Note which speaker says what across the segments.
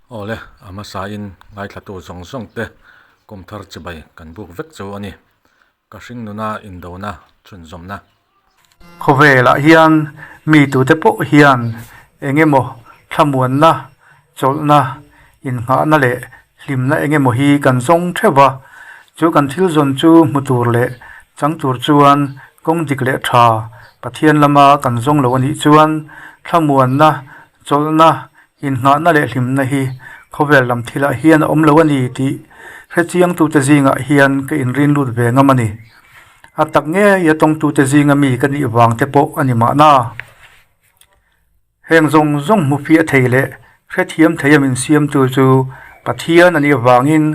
Speaker 1: Awle, a hmasain ngaithlatu zawng zawng te kum thar chibai kan buk vek chu a ni. Ka hring nuna indona chhunzawmna.
Speaker 2: Khawvelah hian mi tute pawh hian eng emaw thlamuanna, chawlhna, innghahna leh hlimna eng emaw hi kan zawng theuh a. Chu kan thil zawn chu hmu tur leh chang tur chuan kawng dik leh tha Pathian lama kan zawng lo a nih chuan thlamuanna, chawlhna, Innghahna leh hlimna hi khawvel lam thilah hian a awm lo a ni tih hrechiangtute zingah hian ka inrin lut ve ngam a ni. A tak ngei a tawngtute zinga mi ka nih vang te pawh a ni mahna. Heng zawng zawng hmu fiah thei leh hrethiam thei a min siamtu chu Pathian a nih avangin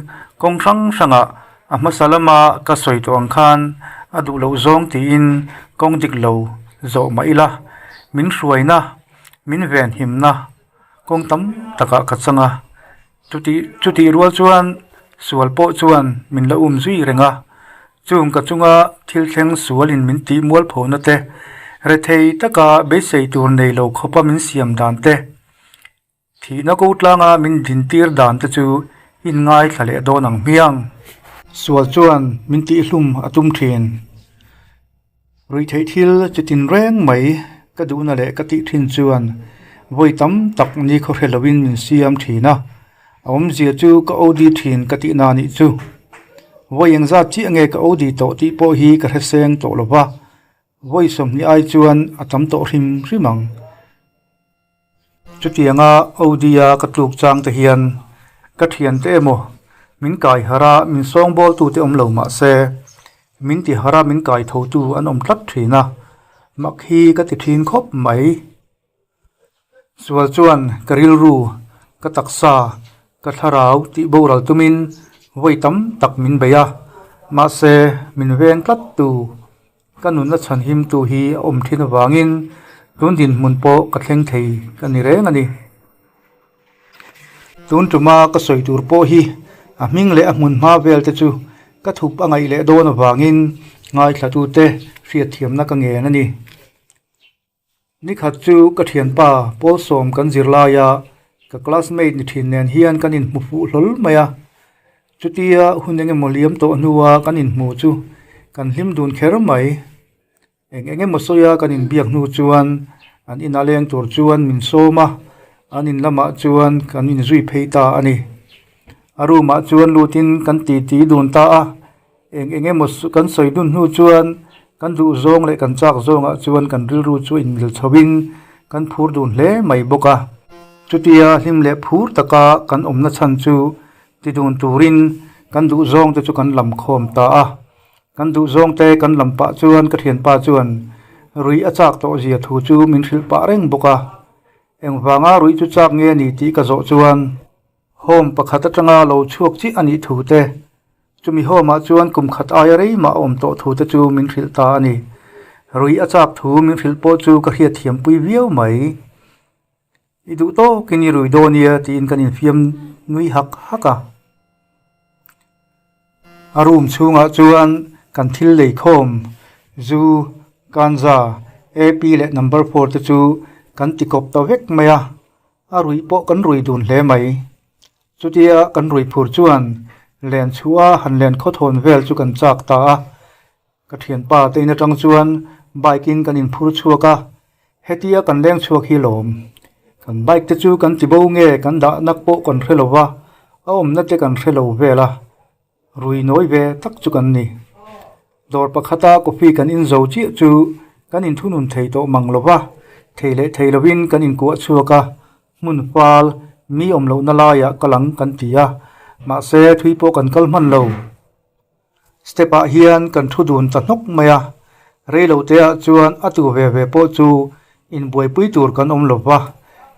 Speaker 2: kawng hrang hrangah a hmasa lama ka sawi tawh ang khan a duh loh zawng tiin kawng dik lo zawh mah ila min hruaina Min ven himna kawng tam takah ka chang a, chuti chutih rual chuan sual pawh chuan min la um zui reng a, chung ka chunga thil thleng sualin min tih mual phona te, rethei taka beisei tur nei lo khawpa min siam dan te, thihna ko tlanga min dintir dan te chu inngaithla leh dawn ang hmiang. Sual chuan min tihhlum a tum thin. Ruihtheih thil chi tin reng mai ka duhna leh ka tih thin chuan vawi tam tak ni khaw hre lovin min siam thin a, a awmzia chu ka OD thin ka tih na nih chu. Vawi engzat chiah nge ka OD tawh tih pawh hi ka hre seng tawh lo va, vawi 20 ai chuan a tam tawh hrim hrim ang. Chutianga OD-a ka tluk chang te hian ka thiante emaw min kai harh a, min sawngbawltute awm lo mah se min ti harh a, min kai thotu an awm tlat thin a, mak hi ka ti thin khawp mai. Sual chuan ka rilru, ka taksa, ka thlarau tih boral tumin vawi tam tak min bei a, mahse min veng tlat tu. Ka nunna chhan himtu hi a awm thin avangin tun dinhmun pawh ka thleng thei ka ni reng a ni. Tun tuma ka sawi tur pawh hi a hming leh a hmun hma vel te chu ka thup a ngaih leh dawn avangin ngaithlatute hriatthiamna ka ngen a ni. Nikhat chu ka thianpa Paul Sawm kan zir laia ka classmate ni thin nen hian kan inhmu fuh hlawl mai a. Chutia hun eng emaw liam tawh hnua kan inhmu chu kan hlim dun kher mai. Eng eng emaw sawia kan inbiak hnu chuan an ina leng tur chuan min sawm a, an in lamah chuan kan inzui phei ta a ni. A room ah chuan lutin kan titi dun ta a. Eng eng emaw kan sawi dun hnu chuan kan duh zawng leh kan chak zawngah chuan kan rilru chu inmil chhoin kan phur dun hle mai bawk a. Chutia hlim leh phur taka kan awmna chhan chu ti dun turin kan duh zawngte chu kan lam khawm ta a. Kan duh zawngte kan lam pah chuan ka thianpa chuan rui a chak tawh zia thu chu min hrilh pah reng bawk a. Engvanga rui chu chak nge a ni tih ka zawh chuan Home pakhat atanga lo chhuak chiah a nih thu te, chumi home ah chuan kum khat aia rei mah a awm tawh thu te chu min hrilh ta a ni. Rui a chak thu min hrilh pawh chu ka hriat thiam pui viau mai. I duh tawkin i rui dawn nia tiin kan infiam nui hak hak a. A room chhungah chuan kan thil lei khawm zu, kanza, AP leh number four te chu kan ti kawp ta vek mai a. A ruih pawh kan rui dun hle mai. Chutia kan rui phur chuan len chhuah a han len khawthawn vel chu kan chak ta a. Ka thianpa te in atang chuan bike in kan inphur chhuak a, hetia kan leng chhuak hi lawm. Kan bike te chu kan ti bo nge kan dah nak pawh kan hre lo va, a awmna te kan hre lo vel a. Rui nawi ve tak chu kan ni. Dawr pakhata coffee kan in zo chiah chu kan inthunun thei tawh mang lo va, thei leh thei lovin kan inkuah chhuak a, hmun fal mi awm lohna laiah kal ang kan ti a, mahse thui pawh kan kal hman lo. Step ah hian kan thu dun ta hnawk mai a, rei lo te ah chuan a tu ve ve pawh chu inbuaipui tur kan awm lo va,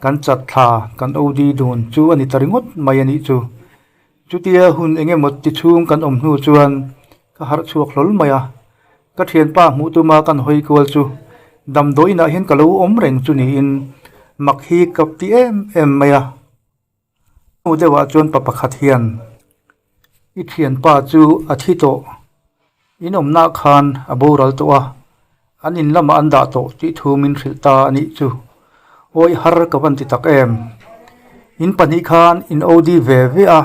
Speaker 2: kan chat thla kan OD dun chu a ni ta ringawt mai a nih chu. Chutia hun eng emaw ti chhung kan awm hnu chuan ka harh chhuak hlawl mai a, ka thianpa hmuh tuma kan hawi kual chu damdawiinah hian ka lo awm reng chu niin mak hi ka ti em em mai a. Hnu deuhah chuan pa pakhat hian i thianpa chu a thi tawh, in awmnah khan a boral tawh a, an in lamah an dah tawh tih thu min hrilh ta a nih chu. Awi har ka van ti tak em? In pahnih khan in OD ve ve a,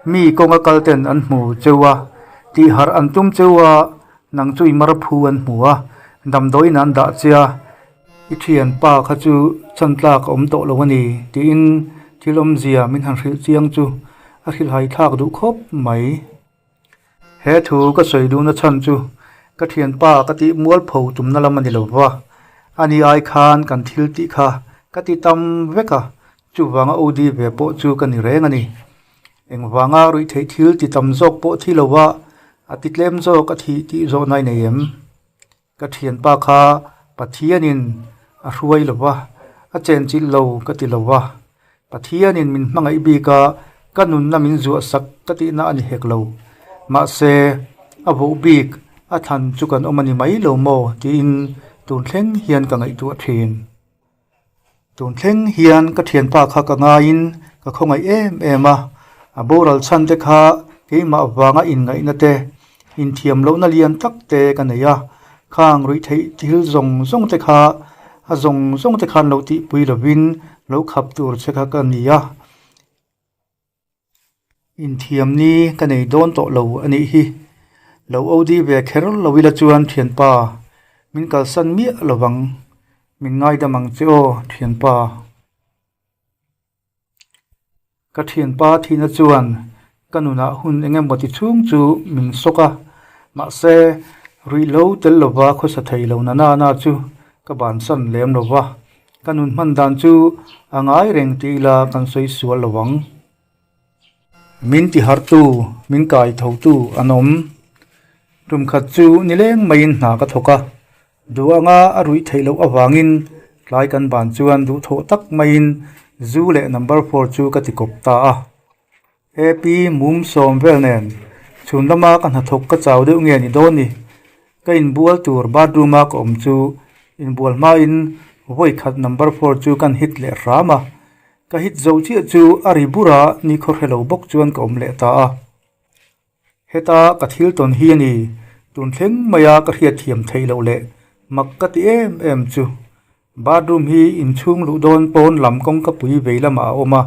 Speaker 2: mi kawnga kal ten an hmu cheu a, tihharh an tum cheu a, nang chu i mar phu an hmu a, damdawiin an dah che a, i thianpa kha chu chhan tlak a awm tawh lo a ni tiin thil awmzia min han hrilh chiang chu a hrilhhai thlak duh khawp mai. He thu ka sawi duhna chhan chu ka thianpa ka tih mualpho tumna lam a ni lo va, ani ai khan kan thil tih kha ka ti tam vek a, chuvanga OD ve pawh chu ka ni reng a ni. Engvanga ruih theih thil ti tam zawk pawh thi lo a, a ti tlem zawk a thih tih zawhna i nei em? Ka thianpa kha Pathianin a hruai lo va, a chenchilh lo ka ti lo va. Pathianin min hmangaih bik a, ka nunna min zuah sak ka tihna a ni hek lo. Mahse, a voh bik a thlan chu kan awm a ni mai lo maw tiin tun thleng hian ka ngaihtuah thin. Tun thleng hian ka thianpa kha ka ngaiin ka khawngaih em em a, a boral chhan te kha keimah vanga inngaihna te, inthiam lohna lian tak te ka nei a, khang ruih theih thil zawng zawng te kha a zawng zawng te khan lo tihpui lovin lo khap tur che kha ka ni a. Inthiam ni ka nei dawn tawh lo a nih hi. Lo OD ve kher lo ila chuan thianpa, min kalsan miah lo vang. Min ngaidam ang che aw thianpa. Ka thianpa thihna chuan ka nunah hun eng emaw ti chhung chu min sawk a, mahse ruihhlo tel lova khawsa thei lo na nana chu ka bansan lem lo va. Ka nun hman dan chu a ngai reng ti ila kan sawi sual lo ang. Min ti hartu, min kai thotu an awm. Tum khat chu nileng maiin hna ka thawk a, duh anga a ruih theih loh avangin tlai kan ban chuan duhthawh tak maiin zu leh number four chu ka ti kawp ta a. AP mum sawm vel nen chhun lama ka hnathawk ka chau deuh nge ni dawn ni. Ka inbual tur bathroom a ka awm chu inbual hmain vawi khat number four chu kan hit leh hram a. Ka hit zo chiah chu a ri bur a nikhaw hre lo bawk chuan ka awm leh ta a. Heta ka thil tawn hi a ni, tun thleng maia ka hriatthiam theih loh leh mak ka ti em em chu. Bathroom hi inchhung luh dawn pawn lam kawngka pui vei lamah a awm a.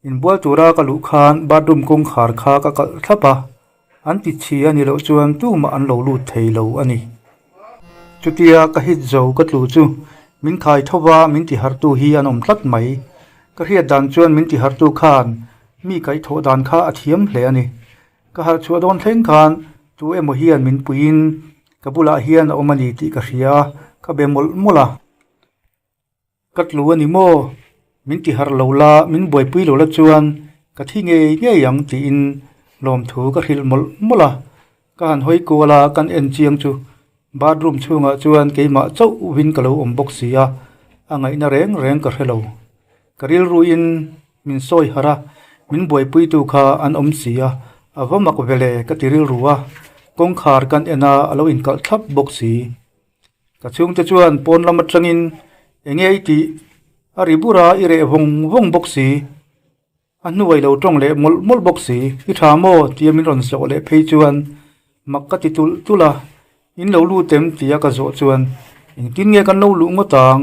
Speaker 2: Inbual tura ka luh khan bathroom kawngkhar kha ka kalh thlap a, an ti chhi a nih loh chuan tumah an lo lut thei lo a ni. Chutia ka hit zo ka tlu chu min khai tho va min ti harhtu hi an awm tlat mai. Ka hriat dan chuan min ti harhtu khan mi kaihthawh dan kha a thiam hle a ni. Ka harh chhuah dawn thleng khan tu emaw hian min puiin ka bulah hian a awm a ni tih ka hria a, ka be mawlh mawlh a. Ka tlu a ni maw? Min ti harh lo la, min buaipui lo la chuan ka thi ngei ngei ang tiin lawmthu ka hrilh mawlh mawlh a. Ka han hawi kual a, kan en chiang chu bathroom chhungah chuan keimah chauhvin ka lo awm bawk si a, a ngaihna reng reng ka hre lo. Ka rilruin min sawi harh a, min buaipuitu kha an awm si a, a va mak vele ka ti rilru a, kawngkhar kan en a, a lo inkalh thlap bawk si. Ka chhungte chuan pawn lam atangin eng nge i tih a ri bur a, i reh vawng vawng bawk si. A hnuai lo tawng leh mawlh mawlh bawk si. I tha maw? tia min rawn zawh leh phei chuan mak ka ti tulh tulh a, in lo lut em? tia ka zawh chuan engtin nge kan lo luh ngawt ang?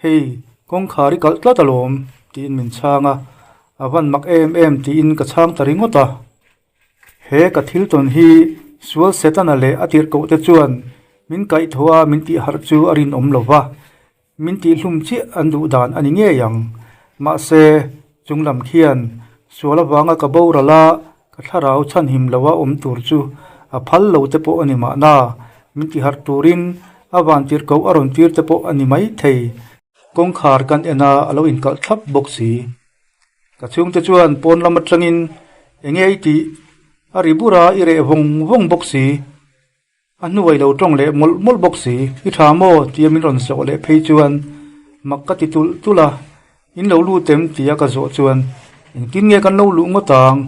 Speaker 2: Hei, kawngkhar i kalh tlat alawm tiin min chhang a, a van mak em em tiin ka chhang ta ringawt a. He ka thil tawn hi sual Setana leh a tirhkoh te chuan min kaihthawh a min tih harh chu a rinawm lo va, min tihhlum chiah an duh dan a ni ngei ang. Mahse, chung lam khian sual avanga ka boral a, ka thlarau chhanhim lo a awm tur chu a phal lo te pawh a ni mahna, min tih harh turin a van tirhkoh a rawn tir te pawh a ni maithei. Kawngkhar kan en a, a lo inkalh thlap bawk si. Ka chhungte chuan pawn lam atangin eng nge i tih? A ri bur a, i reh vawng vawng bawk si. A hnuai lo tawng leh mawlh mawlh bawk si. I tha maw? tia min rawn zawh leh phei chuan mak ka ti tulh tulh a. In lo lut em? tia ka zawh chuan engtin nge kan lo luh ngawt ang?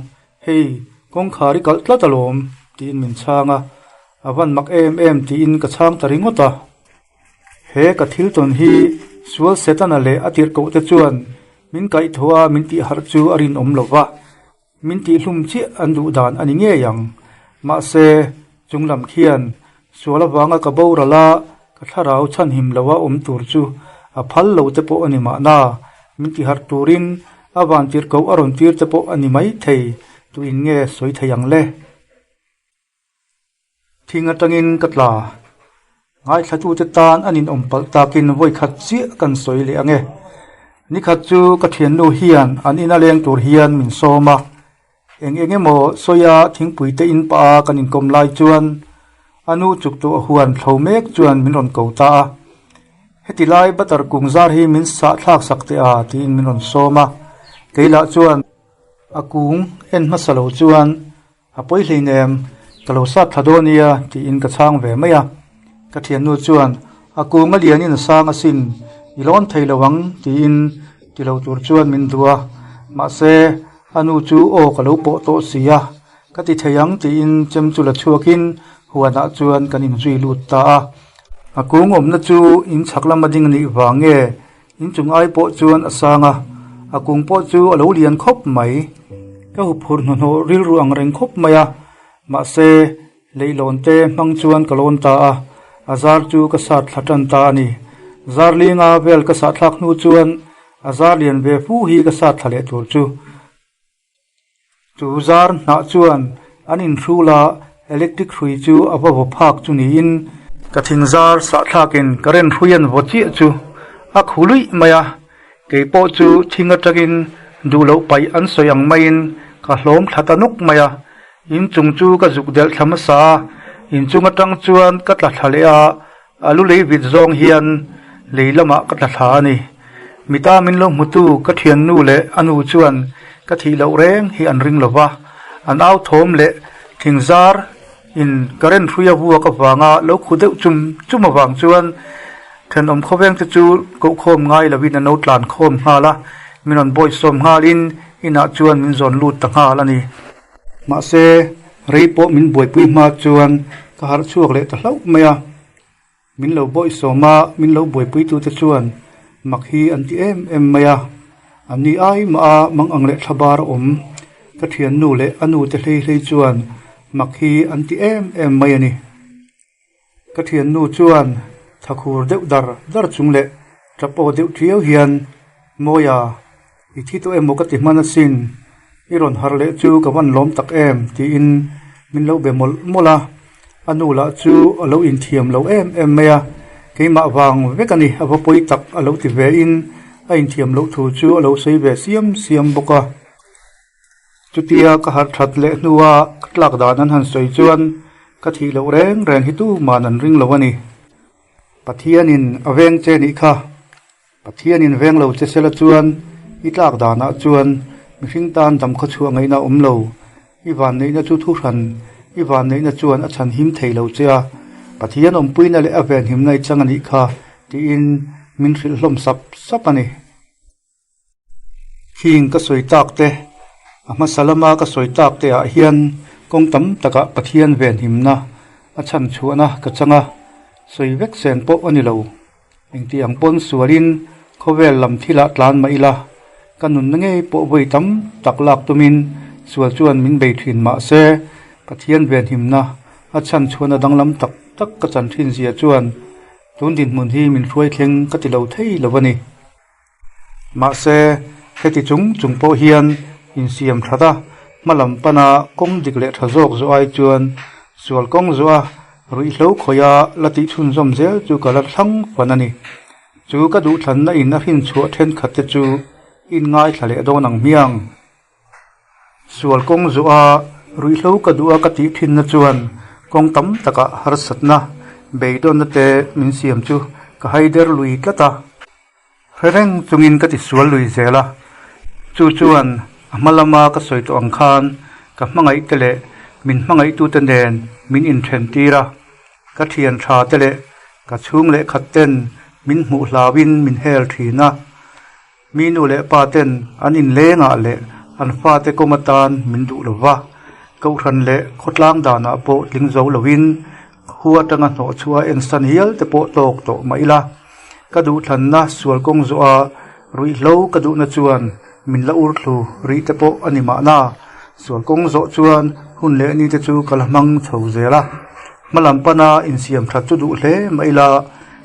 Speaker 2: Hei, kawngkhar i kalh tlat alawm tiin min chhang a. A van mak em em tiin ka chhang ta ringawt a. He ka thil tawn hi sual Setana leh a tirhkoh te chuan min kaihthawh a min tih harh chu a rinawm lo va, min tihhlum chiah an duh dan a ni ngei ang. Mahse, chung lam khian sual avanga ka boral a, ka thlarau chhanhim lo a awm tur chu a phal lo te pawh a ni mahna, min tih harh turin. A vantirhkoh a rawn tir te pawh a ni mai thei, tuin nge sawi thei ang le? Thing atangin ka tla. Ngaithlatute tan an inawm palh takin vawi khat chiah kan sawi leh ang e. Nikhat chu ka thiannu hian an ina leng tur hian min sawm a. Eng eng emaw sawia thingpui te in pah a kan inkawm lai chuan a nu chuk tawh huan thlo mek chuan min rawn ko ta a. Heti lai butter kung zar hi min sah thlak sak teh a tiin min rawn sawm a. Kei lah chuan a kung en hmasa lo chuan A pawi hleinem, ka lo sat thla dawn nia tiin ka chhang ve mai a. Ka thiannu chuan, A kung a lianin a sang asin, i lawn thei lo ang tiin ti lo tur chuan min duh a. Mahse, a nu chu aw ka lo pawh tawh si a, ka ti thei ang tiin chem chu la chhuakin huanah chuan kan inzui lut ta a. A kung awmna chu in chhak lama ding a nih vang nge Inchung ai pawh chuan a sang a, a kung pawh chu a lo lian khawp mai. Ka huphurh hnuhnawh rilru ang reng khawp mai a, mahse leihlawn te hmang chuan ka lawn ta a, a zar chu ka sat thla tan ta a ni. Zar linga vel ka sah thlak hnu chuan a zar lian ve fu hi ka sat thla leh tur chu. Chu zar hnah chuan an inhrul a, electric hrui chu a va vaw phak chu niin, ka thing zar sahthlakin current hrui an vaw chiah chu a khu luih mai a, kei pawh chu thing atangin duh loh paih an sawi ang maiin ka hlawm thla ta nawk mai a, inchung chu ka zuk delh thla hmasa a, inchung atang chuan ka tla thla leh a, A lu lei vit zawng hian lei lamah ka tla thla a ni. Mita min lo hmutu ka thiannu leh a nu chuan ka thih loh reng hi an ring lo va, an au thawm leh thingzar in current hrui a vuak avanga lo khu deuh chum chum avang chuan thenawm khawveng te chu kohkhawm ngai lovin an lo tlan khawm nghal a, min rawn bawihsawm nghalin inah chuan min zawn lut ta nghal a ni. Mahse, rei pawh min buaipui hma chuan ka harh chhuak leh ta hlauh mai a. Min lo bawihsawm a, min lo buaipuitute chuan mak hi an ti em em mai a. An ni ai mah a mang ang leh thla bar a awm. Ka thiannu leh a nute hlei hlei chuan mak hi an ti em em mai a ni. Ka thiannu chuan thakhur deuh dar dar chung leh tap aw deuh thiau hian, Mawia, i thi tawh emaw ka ti hman asin, i rawn harh leh chu ka van lawm tak em? tiin min lo be mawlh mawlh a. A nu lah chu a lo inthiam lo em em mai a, keimah vang vek a ni, a va pawi tak a lo ti ve in a inthiam loh thu chu a lo sawi ve siam siam bawk a. Chutia ka harh that leh hnua ka tlak dan an han sawi chuan ka thih loh reng reng hi tuman an ring lo a ni. Pathianin a veng che nih kha. Pathianin veng lo che sela chuan i tlak danah chuan mihring tan dam khaw chhuah ngaihna a awm lo. I vanneihna chu thuhran, i vanneihna chuan a chhan him thei lo che a. Pathian awmpuina leh a venhimna i chang a nih kha tiin min hrilh hlawm sap sap a ni. Hing ka sawi tak te, a hmasa lama ka sawi tak te ah hian kawng tam takah Pathian venhimna a chhan chhuahna ka chang a, sawi vek sen pawh a ni lo. Engti ang pawn sualin khawvel lam thilah tlan mah ila, ka nunna ngei pawh vawi tam tak lak tumin sual chuan min bei thin mah se, Pathian venhimna a chhan chhuahna danglam tak tak ka chan thin zia chuan tun dinhmun hi min hruai thleng ka ti lo thei lo a ni. Mahse, heti chung chung pawh hian insiam that a, hma lam pana kawng dik leh tha zawk zawh ai chuan sual kawng zawh a, ruihhlo khawih a la tih chhunzawm zel chu ka la thlang fan a ni. Chu ka duhthlanna in a hrinchhuah thenkhat te chu in ngaithla leh dawn ang hmiang. Sual kawng zawh a, ruihhlo ka duh a ka tih thinna chuan kawng tam takah harsatna, beidawnna te min siam chu ka haider lui tlat a. Hre reng chungin ka tisual lui zel a, chu chuan a hma lama ka sawi tawh ang khan ka hmangaih te leh min hmangaihtute nen min inthen tir a, ka thian tha te leh ka chhung leh khat ten min hmuh hlauin min hel thin a. Mi nu leh pa ten an inlengah leh an fate kawm atan min duh lo va, Kohhran leh khawtlang danah pawh tling zo loin khua atanga hnawh chhuah ensan hial te pawh tawk tawh mah ila, ka duhthlanna sual kawng zawh a ruihhlo ka duhna chuan min la ur thlu rih te pawh a ni mahna, sual kawng zawh chuan hun leh ni te chu ka la hmang chho zel a, hmalam pana insiam that chu duh hle mah ila,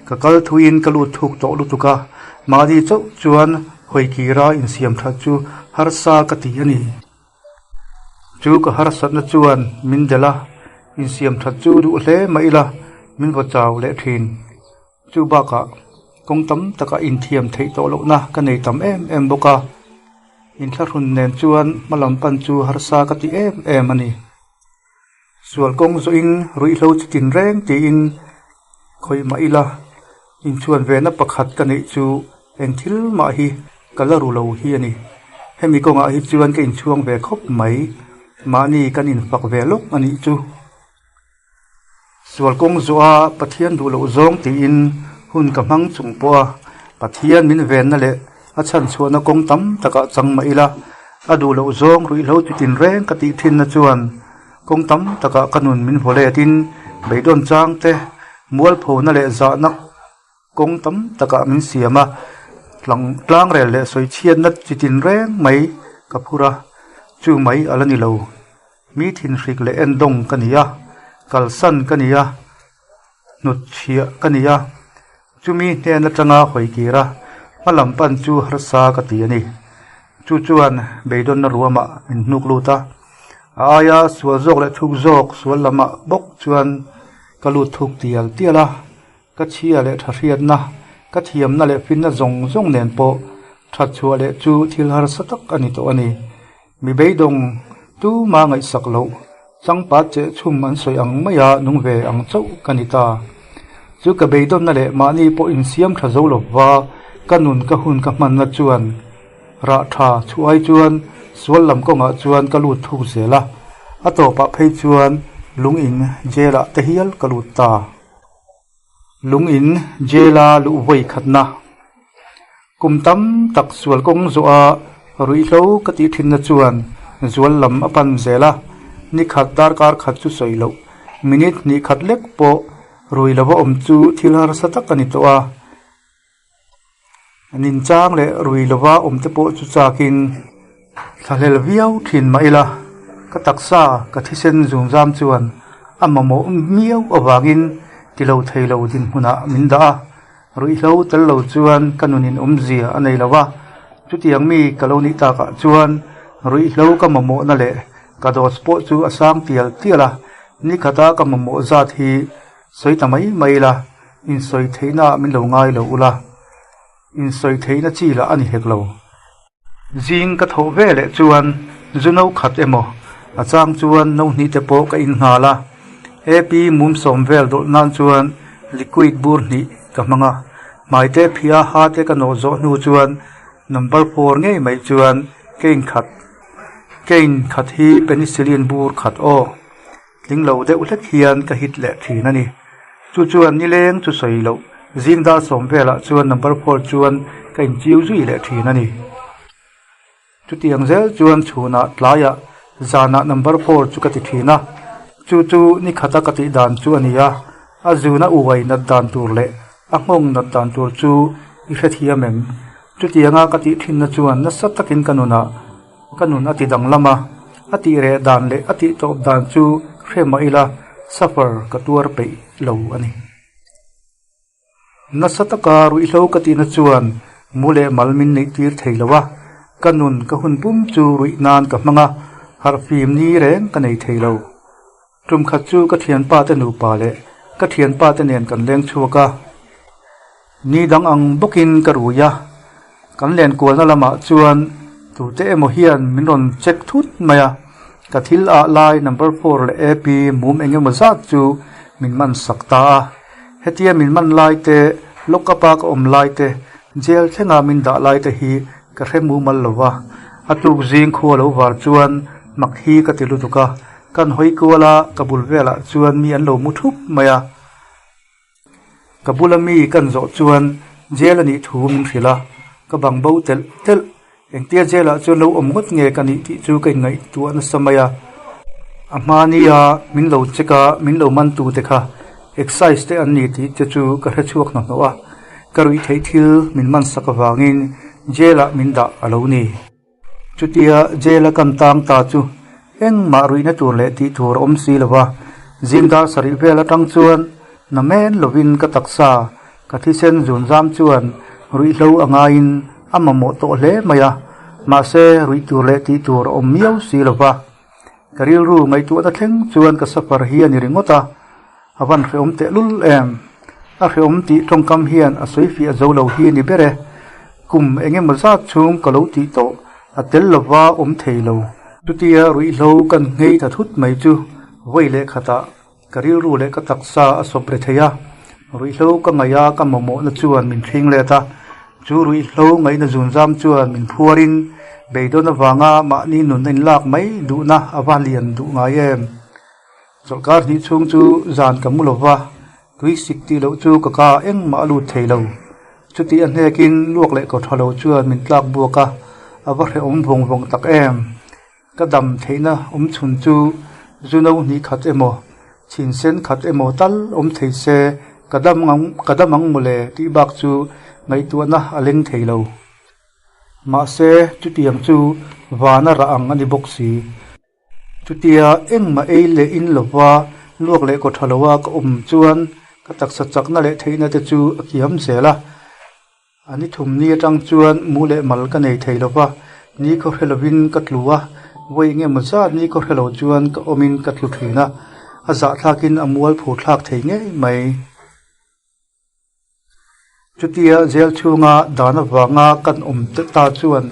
Speaker 2: Ka kal thuiin ka lut thuk tawh lutuk a, mahni chauh chuan Hawikira insiam that chu harsa ka ti a ni. Chu ka harsatna chuan min delh a, insiam that chu duh hle mah ila min vaw chau leh thin. Chu bakah kawng tam takah inthiam theih tawh lohna ka nei tam em em bawk a, inthlahrun nen chuan hma lam pan chu harsa ka ti em em a ni. Sual kawng zawhin ruihhlo chi tin reng tiin khawih mah ila, inchhuan vena pakhat ka neih chu eng thil mah hi ka la ru lo hi a ni. Hemi kawngah hi chuan ka inchhuang ve khawp mai, mahni kan infak ve lawk a nih chu. Sual kawng zawha Pathian duh loh zawng tiin hun ka hmang chung pawh a, Pathian min venna leh a chhanchhuahna kawng tam takah chang mah ila, a duh loh zawng ruihhlo chi tinreng ka tih thinna chuan kawng tam takah ka nun min vaw letin beidawn chang te, mualphona leh zahna kawng tam takah min siam a, tlangrel leh sawichhiatna chi tinreng mai ka phur a, chu mai a la ni lo. Mi thinhrik leh endawng ka ni a, kalsan ka ni a, hnutchhiah ka ni a, chumi hnen atanga hawi kir a, hma lam pan chu harsa ka ti a ni. Chu chuan beidawnna ruamah min hnuk lut a, a aia sual zawk leh thuk zawk sual lamah bawk chuan ka lut thuk tial tial a, Ka chhia leh tha hriatna, ka thiamna leh finna zawng zawng nen pawh that chhuah leh chu thil harsa tak a ni tawh a ni. Mi beidawng tuma ngaihsak loh, changpat cheh chhum an sawi ang maia nung ve ang chauh ka ni ta. Chu ka beidawnna leh mahni pawh insiam tha zo lova ka nun ka hun ka hmanna chuan rah tha chhuah ai chuan sual lam kawngah chuan ka lut thuk zel a, a tawpah phei chuan lung in jail ah te hial ka lut ta. Lung in jail a luh vawi khatna. Kum tam tak sual kawng zawh a ruihhlo ka tih thinna chuan zual lam a pan zel a, ni khat darkar khat chu sawi loh, minute hnih khat lek pawh rui lova awm chu thil harsa tak a ni tawh a. Ninchang leh rui lova awm te pawh chu chakin thlahlel viau thin mah ila, ka taksa ka thisen zungzam chuan a mamawh miau avangin ti lo thei lo dinhmunah min dah a, ruihhlo tel lo chuan ka nunin awmzia a nei lo va, chutiang mi ka lo nih takah chuan ruihhlo ka mamawhna leh ka dose pawh chu a sang tial tial a, nikhata ka mamawh zat hi Sawi ta mai mai ila, insawi theihna ah min lo ngai lo ula, insawi theihna chi lah a ni hek lo. Zing ka thawh ve leh chuan zu no khat emaw, a chang chuan no hnih te pawh ka in nghal a. AP mum sawm vel dawlh nan chuan liquid bur hnih ka hmang a, hmai te phia ha te ka nawh zawh hnu chuan number four ngei mai chuan ka inkhat, ka inkhat hi penicillin bur khat aw. Tling lo deuh hlek hian ka hit leh thin a ni. Chu chuan nileng chu sawi loh, zing dar sawm velah chuan number four chuan ka inchiu zui leh thin a ni. Chutiang zel chuan chhunah tlaiah zanah number four chu ka ti thin a, chu chu ni khata ka tih dan chu a ni a, a zuna uai nat dan tur leh a nghawng nat dan tur chu i hrethiam em? Chutianga ka tih thinna chuan nasa takin ka nunah Ka nun a ti danglam a, a tih reh dan leh a tih tawp dan chu hre mah ila suffer ka tuar peih lo a ni. Nasa taka ruihhlo ka tihna chuan mu leh mal min neih tir thei lo a, ka nun ka hun pum chu ruih nan ka hmang a, harhfim ni reng ka nei thei lo. Tum khat chu ka thianpa te nupa leh ka thianpa te nen kan leng chhuak a, ni dang ang bawkin ka rui a, kan len kualna lamah chuan tute emaw hian min rawn check thut mai a, ka thil ah lai number four leh AP mum eng emaw zat chu min man sak ta a, hetia min man lai te, lock up a ka awm lai te, jail thlenga min dah lai te hi ka hre mumal lo va, a tuk zing khua lo var chuan mak hi ka ti lutuk a. Kan hawi kual a, ka bul velah chuan mi an lo mu thup mai a. Ka bula mi kan zawh chuan jail a nih thu min hrilh a, ka bang bo telh telh. Engtia jail ah chuan lo awm ngawt nge ka nih tih chu ka inngaihtuah nasa mai a. A hmania min lo check a, min lo man tu te kha excise te an ni tih te chu ka hre chhuak hnahnawh a. Ka ruih theih thil min man sak avangin jail ah min dah a lo ni. Chutia jail a kan tang ta chu engmah ruihna tur leh tih tur a awm si lo va, zing dar sarih vel atang chuan na men lovin ka taksa ka thisen zun zam chuan ruihhlo a ngaiin a mamawh tawh hle mai a, mahse ruih tur leh tih tur a awm miau si lo va. Ka rilru ngaihtuahna thleng chuan ka suffer hi a ni ringawt a, a van hrehawm tehlul em? A hrehawm tih tawngkam hian a sawi fiah zo lo hi a ni ber e. Kum eng emaw zat chhung ka lo tih tawh a tel lova awm thei lo. Chutia ruihhlo kan nghei ta thut mai chu vawi leh khatah Ka rilru leh ka taksa a sawp re thei a, ruihhlo ka ngaih a ka mamawhna chuan min thling let a, chu ruihhlo ngaihna zunzam chuan min phuarin beidawn avanga mahni nun a inlak mai duhna a va lian duh ngai em. Chawlhkar hnih chhung chu zan ka mu lova, tui sik tih loh chu ka ka engmah a lut thei lo. Chuti a hnekin luak leh kaw tha lo chuan min tlak buak a, a va hrehawm vawng vawng tak em. Ka dam theihna awm chhun chu zu no hnih khat emaw, chhin sen khat emaw tal awm thei se ka dam ang ka dam ang mawle tih bak chu ngaihtuahna a leng thei lo. Mahse, chutiang chu vana rah ang a ni bawk si. Chutia engmah ei leh in lova luak leh kaw tha loa ka awm chuan ka taksa chakna leh theihna te chu a kiam zel a. A ni thum ni atang chuan mu leh mal ka nei thei lo va, ni khaw hre lovin ka tlu a, vawi eng emaw zat ni khaw hre lo chuan ka awmin ka tlu thin a, a zahthlakin a mual phur thlak thei ngei mai. Chutia jail chhunga dan avanga kan awm ta chuan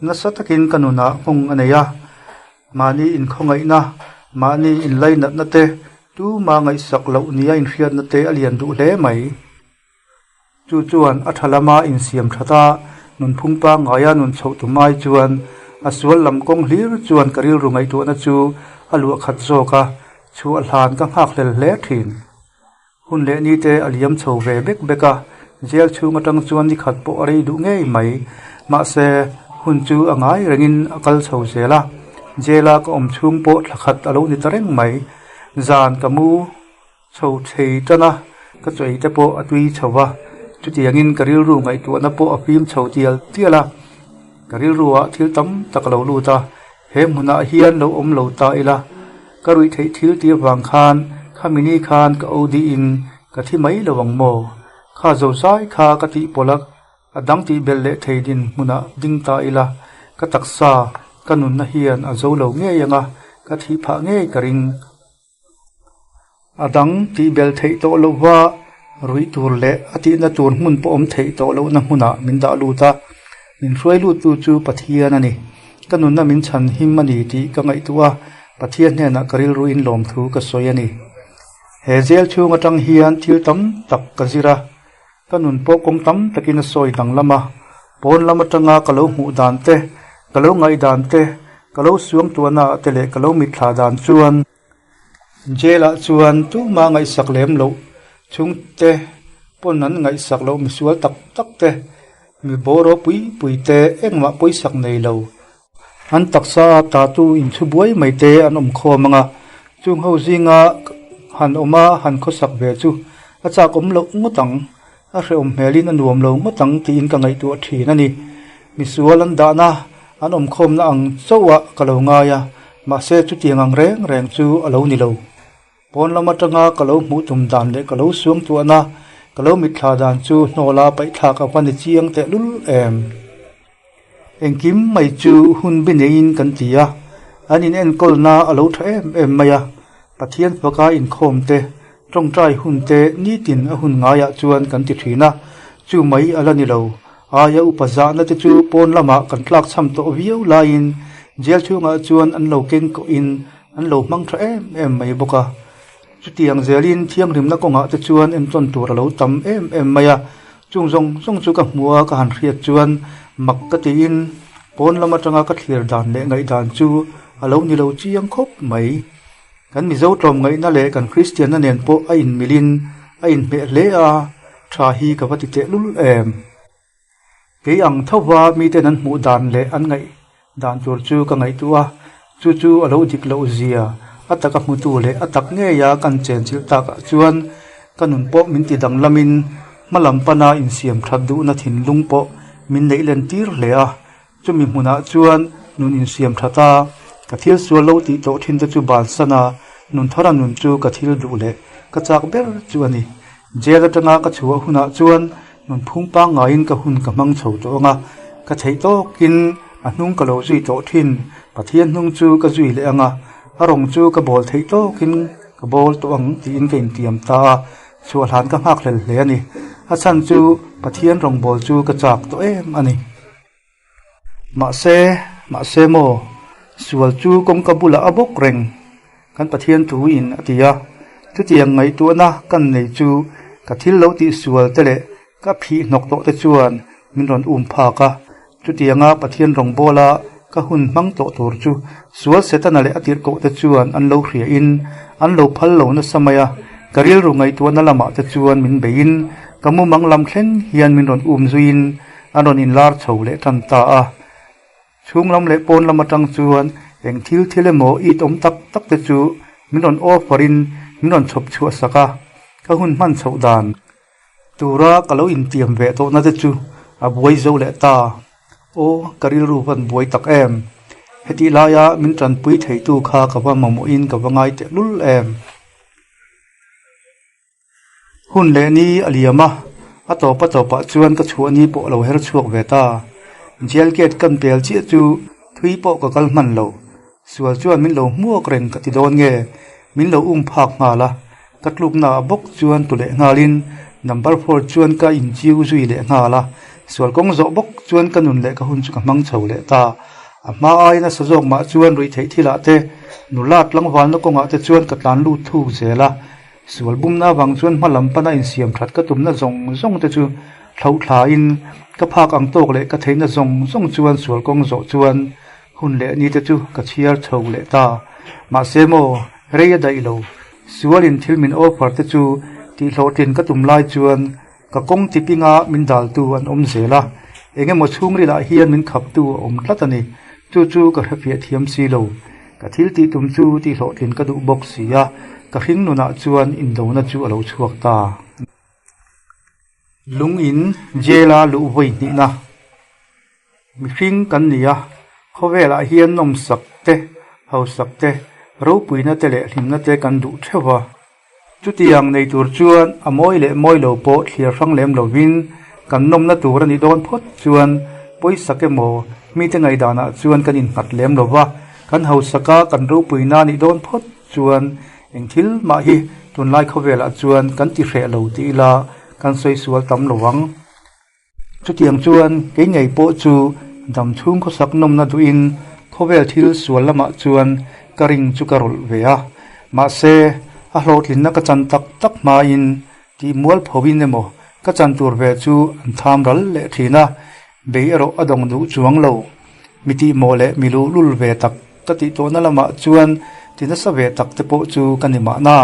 Speaker 2: nasa takin ka nunah nghawng a nei a, mahni inkhawngaihna, mahni inlainatna te, tuma ngaihsak loh nia inhriatna te a lian duh hle mai. Chu chuan a tha lama insiam that a, nunphung pangngaia nun chhoh tum ai chuan a sual lam kawng hlir chuan ka rilru ngaihtuahna chu a luah khat zawk a, chhuah hlan ka nghak hlel hle thin. Hun leh ni te a liam chho ve bek bek a, jail chhung atang chuan ni khat pawh a rei duh ngei mai. Mahse, hun chu a ngai rengin a kal chho zel a, jail-a ka awm chhung pawh thla khat a lo ni ta reng mai. Zan ka mu. Chho thei tan a, ka chaw ei te pawh a tui chho va, chutiangin ka rilru ngaihtuahna pawh a fim chho tial tial a, ka rilruah thil tam tak a lo lut a, he hmunah hian lo awm lo ta ila, ka ruih theih thil tih avang khan khami ni khan ka OD in ka thi mai lo ang maw? Kha zozai kha ka tih pawlh a, a dang tih belh leh thei din hmunah ding ta ila, ka taksa, ka nunna hian a zo lo ngei ang a, ka thih phah ngei ka ring. A dang tih bel theih tawh lohva ruih tur leh a tihna tur hmun pawh awm theih tawh lohna hmunah min dah lut a, min hruai luttu chu Pathian a ni. Ka nunna min chhan him a ni tih ka ngaihtuah a, Pathian hnenah ka rilruin lawmthu ka sawi a ni. He jail chhung atang hian thil tam tak ka zir a, ka nun pawh kawng tam takin a sawi danglam a, pawn lam atanga ka lo hmuh dan te, ka lo ngaih dan te, ka lo suangtuahna ah te leh ka lo mitthla dan chuan, Jail-ah chuan tuma ngaihsak lem loh chhungte pawn an ngaihsak loh misual tak tak te, mi bawr ropui pui te engmah pawisak nei lo. An taksa a tatu inchhu buai mai te an awm khawm ang a, chung ho zinga han awm a han khawsak ve chu a chak awm loh ngawt ang, a hrehawm hmelin a nuam lo ngawt ang tiin ka ngaihtuah thin a ni. Misual an dahna an awm khawmna ang chauhah ka lo ngai a, mahse chutiang ang reng reng chu a lo ni lo. Pawn lam atanga ka lo hmuh tum dan leh ka lo suangtuahna, ka lo mitthla dan chu hnawla paihthlak a va ni chiang tehlul em. Engkim mai chu hun bi neiin kan ti a, an inenkawlna a lo tha em em mai a, Pathian faka inkhawm te, tawngtai hun te nitin a hun ngaiah chuan kan ti thin a, chu mai a la ni lo. Aia upa zahna te chu pawn lamah kan tlakchham tawh viau laiin jail chhungah chuan an lo keng kawhin an lo hmang tha em em mai bawk a. Chutiang zelin thianghlimna kawngah te chuan entawn tur a lo tam em em mai a, Chung zawng zawng chu ka hmu a, ka han hriat chuan mak ka tiin pawn lam atanga ka thlir dan leh ngaihdan chu a lo ni lo chiang khawp mai. Kan Mizo tlawmngaihna leh kan Kristianna nen pawh a inmilin a inhmeh hle a, tha hi ka va ti tehlul em. Kei ang thova miten an hmuh dan leh an ngaih Dan tur chu ka ngaihtuah a, chu chu a lo dik loh zia, a taka hmutu leh a tak ngeia kan chenchilh takah chuan ka nun pawh min ti danglamin hma lam pana insiam that duhna thinlung pawh min neih len tir hle a. Chumi hmunah chuan nun insiam that a, ka thil sual lo tih tawh thin te chu bansan a, nun thara nun chu ka thil duh leh ka chak ber chu a ni. Jail atanga ka chhuah hunah chuan Nunphung pangngaiin ka hun ka hmang chho tawh ang a, Ka theih tawkin a hnung ka lo zui tawh thin. Pathian hnung chu ka zui leh ang a, a rawng chu ka bawl theih tawkin ka bawl tawh ang tiin ka intiam ta a, chhuahhlan ka nghak hlel hle a ni. A chhan chu Pathian rawngbâwl chu ka châk tawh em a ni. Mahse, mahse maw, sual chu kawngka bulah a bawk reng, kan Pathian thuin a ti a. Chutiang ngaihtuahna kan nei chu ka thil lo tih sual te leh ka phih hnawk tawh te chuan min rawn um phak a. Chutianga Pathian rawngbawla ka hun hmang tawh tur chu sual Setana leh a tirhkoh te chuan an lo hriain an lo phal lo nasa mai a. Ka rilru ngaihtuahna lamah te chuan min beiin ka mumang lam thleng hian min rawn um zuiin an rawn inlar chho leh tan ta a. Chhung lam leh pawn lam atang chuan eng thil thil emaw it awm tak tak te chu min rawn offer in min rawn chhawp chhuah sak a, ka hun hman chhoh dan tura ka lo intiam ve tawhna te chu a buai zo leh ta. Aw, ka rilru van buai tak em! Hetih laia min tanpui theitu kha ka va mamawhin ka va ngai tehlul em! Hun leh ni a liam a, a tawp a tawpah chuan ka chhuah ni pawh a lo her chhuak ve ta. Jail gate kan pel chiah chu thui pawh ka kal hman lo. Sual chuan min lo hmuak reng ka ti dawn nge, min lo um phak nghal a. Ka tluknaah bawk chuan tu leh nghalin number four chuan ka inchiu zui leh nghal a. Sual kawng zawh bawk chuan ka nun leh ka hun chu ka hmang chho leh ta. A hma aiin a sa zawk mah chuan ruihtheih thilah te, nula tlangvalna kawngah te chuan ka tlan lut thuk zel a. Sual bumna avang chuan hma lam pana insiam that ka tumna zawng zawng te chu thlo thlain ka phak ang tawk leh ka theihna zawng zawng chuan sual kawng zawh chuan hun leh ni te chu ka chhiar chho leh ta. Mahse maw, rei a daih lo. Sualin thil min offer te chu tihhlawhtlin ka tum lai chuan Ka kawng tipinga min daltu an awm zel a, eng emaw chhungrilah hian min khaptu a awm tlat a ni. Chu chu ka hrefiah thiam si lo. Ka thil tih tum chu tihhlawhtlin ka duh bawk si a, ka hring nunah chuan indona chu a lo chhuak ta. Lung in jail-a luh vawi hnihna mihring kan ni a, khawvelah hian nawmsak te, hausak te, ropuina te leh hlimna te kan duh theuh va. Chutiang nei tur chuan a mawi leh mawi lo pawh thliar hrang lem lovin kan nawmna tur a nih dawn phawt chuan pawisak emaw mite ngaihdanah chuan kan innghat lem lo va, kan hausaka kan ropuina a nih dawn phawt chuan eng thil mah hi tunlai khawvelah chuan kan ti hreh lo ti ila kan sawi sual tam lo ang. Chutiang chuan kei ngei pawh chu dam chhung khawsak nawmna duhin khawvel thil sual lamah chuan ka ring chu ka rawlh ve a. Mahse, a hlawhtlinna ka chan tak tak hmain tih mual phoin emaw ka chan tur ve chu an tham ral leh thin a, bei erawh a dawng duh chuang lo. Mi tihmawh leh mi luhlul ve tak ka tih tawhna lamah chuan ti nasa ve tak te pawh chu ka ni mahna.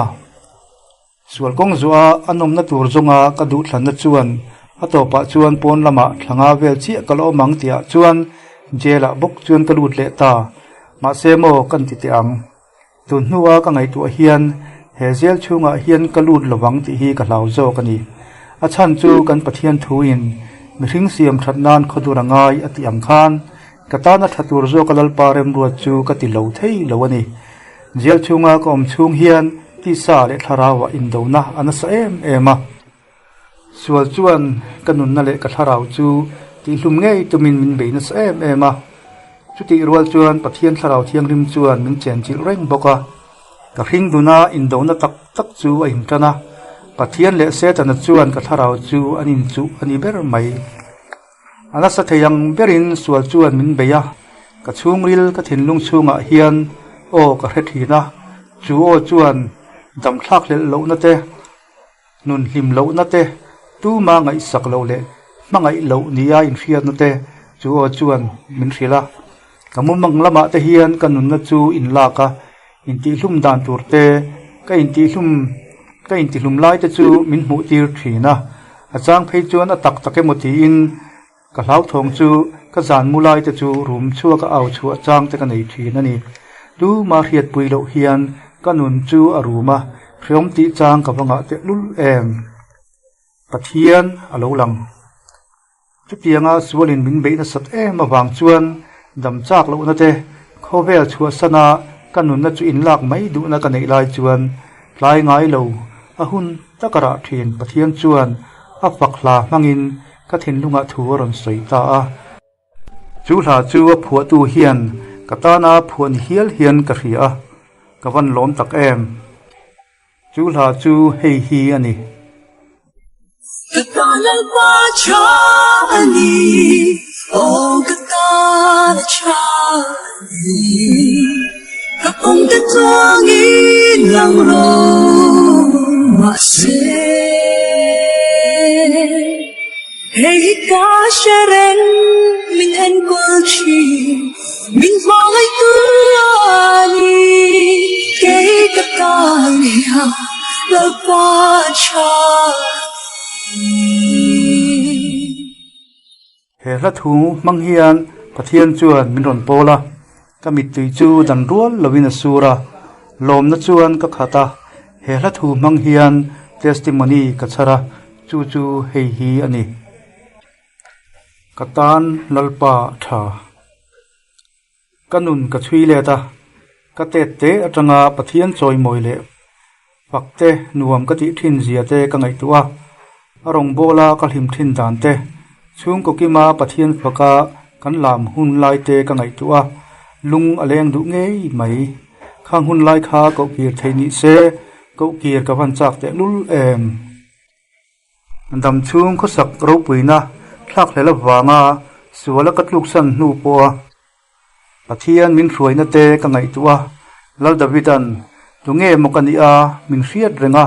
Speaker 2: Sual kawng zuah a nawmna tur zawnga ka duhthlanna chuan a tawpah chuan pawn lamah thla nga vel chiah ka la awm ang tihah chuan jail ah bawk chuan ka lut leh ta. Mahse maw kan ti teh ang. Tun hnua ka ngaihtuah hian he jail chhungah hian ka lut lovang tih hi ka hlau zawk a ni. A chhan chu kan Pathian thuin mihring siam that nan khawdur a ngai a tih ang khan ka tana tha tur zawka Lalpa remruat chu ka ti lo thei lo a ni. Jail chhunga ka awm chhung hian tisa leh thlarauah indona a nasa em em a. Sual chuan ka nunna leh ka thlarau chu tihhlum ngei tumin min bei nasa em em a. Chutih rual chuan Pathian Thlarau Thianghlim chuan min chenchilh reng bawk a. Ka hring duna indona tak tak chu a intan a. Pathian leh Setana chuan ka thlarau chu an inchuh a ni ber mai. A nasa thei ang berin sual chuan min bei a, ka chhungril ka thinlung chhungah hian aw ka hre thin a, chu aw chuan damthlak hlelh lohna te, nun hlim lohna te, tuma ngaihsak loh leh hmangaih loh nia inhriatna te chu aw chuan min hrilh a. Ka mumang lamah te hian ka nunna chu inlak a, intihlum dan tur te, ka intihlum ka intihlum lai te chu min hmuh tir thin a, a chang phei chuan a tak tak emaw tiin ka hlauthawng chu ka zan mu lai te chu rum chhuak a au chhuah chang te ka nei thin a ni. Tuma hriatpui loh hian ka nun chu a rum a, hreawm tih chang ka va ngah tehlul em. Pathian a lo lang. Chutianga sualin min beih nasat em avang chuan dam chak lohna te, khawvel chhuahsana ka nunna chu inlak mai duhna ka neih lai chuan tlai ngai lo a hun taka rah thin Pathian chuan a fak hla hmangin ka thinlungah thu a rawn sawi ta a. Chu hla chu a phuahtu hian ka tana phuah ni hial hian ka hria a, ka van lawm tak em. Chu hla chu hei hi a ni.
Speaker 3: Ka tan Lalpa tha a ni, aw ka tan a tha a ni. Ka pawngte tluangin lang rawh mahse. Hei hi ka hre reng min enkawl thin, min hmangaihtu a ni. Kei ka tan hian Lalpa tha a ni.
Speaker 2: He hla thu hmang hian Pathian chuan min rawn pawl a, ka mittui chu dan rual lovin a sur a, lawmna chuan ka khat a, he hla thu hmang hian testimony ka chhar a, chu chu hei hi a ni. Ka tan Lalpa tha. Ka nun ka chhui let a, ka tet te atanga Pathian chawimawi leh fak te nuam ka tih thin zia te ka ngaihtuah a, a rawngbawla ka hlim thin dan te, chhungkaw kima Pathian faka kan lam hun lai te ka ngaihtuah a, lung a leng duh ngei mai. Khang hun lai kha kohkir theih ni se, kohkir ka van chak tehlul em? Dam chhung khawsak ropuina thlak hlel avanga suala ka tluksan hnu pawha Pathian min hruaina te ka ngaihtuah a, Lal Davida'n tunge maw ka nih a min hriat reng a,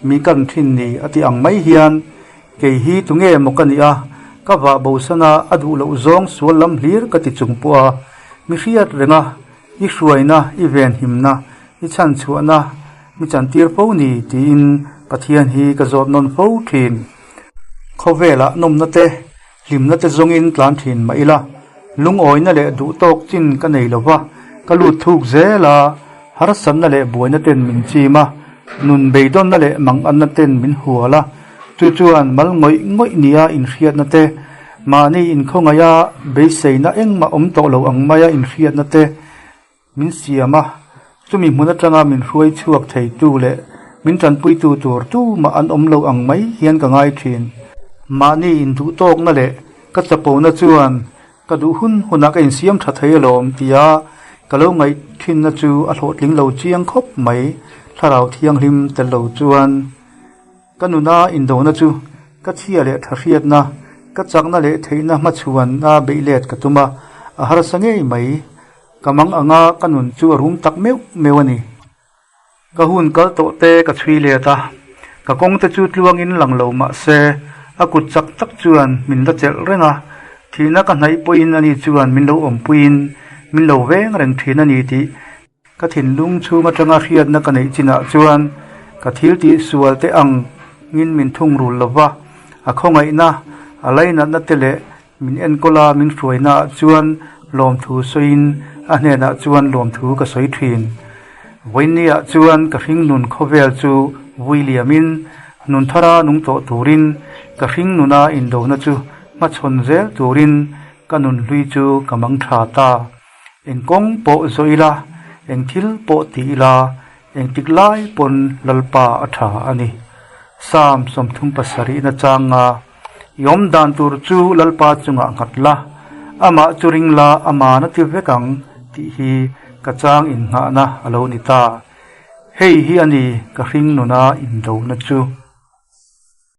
Speaker 2: mi kan thin ni a tih ang mai hian kei hi tunge maw ka nih a, ka vah bosana a duh loh zawng sual lam hlir ka ti chung pawha mi hriat reng a, I hruaina, i venhimna, i chhanchhuahna mi chantir fo ni tiin Pathian hi ka zawt nawn fo thin. Khawvelah nawmna te, hlimna te zawngin tlan thin mah ila, lungawina leh duhtawk chin ka nei lo va, ka lut thuk zel a, harsatna leh buaina ten min chim a, nun beidawnna leh manganna ten min hual a, chu chuan mal ngawih ngawih nia inhriatna te, Mahni inkhawngaiha beiseina engmah awm tawh lo ang maia inhriatna te min siam a, chumi hmun atanga min hruai chhuak theitu leh min tanpuitu tur tumah an awm lo ang mai hian ka ngai thin. Mahni induhtawkna leh ka chapona chuan ka duh hun hunah ka insiam tha thei alawm tia ka lo ngaih thinna chu a hlawhtling lo chiang khawp mai, Thlarau Thianghlim tel lo chuan. Ka nuna indona chu ka chhia leh tha hriatna, ka chakna leh theihna hmachhuanna beih let ka tum a, a harsa ngei mai. Ka mang anga ka nun chu a rum tak meuh meuh a ni. Ka hun kal tawh te ka chhui let a, ka kawng te chu tluangin lang lo mah se a kut chak tak chuan min la chelh reng a, thihna ka hnaih pawhin ani chuan min lo awmpuiin min lo veng reng thin a ni tih Ka thinlung chhung atanga hriatna ka neih chinah chuan ka thil tih sual te ang ngin min thungrul lo va, a khawngaihna, a lainatna te leh min enkawl a min hruaina ah chuan lawmthu sawiin a hnenah chuan lawmthu ka sawi thin. Vawiinni ah chuan ka hringnun khawvel chu vui liamin nun thara nung tawh turin ka hringnuna indona chu hmachhawn zel turin ka nun hlui chu ka mang tha ta. Eng kawng pawh zawh ila, eng thil pawh ti ila, eng tik lai pawn Lalpa a tha a ni. Psalm 37 changa i awm dan tur chu Lalpa chungah nghat la, amah chu ring la aman a ti vek ang tih hi ka chang innghahna a lo ni ta. Hei hi a ni ka hring nuna indona chu.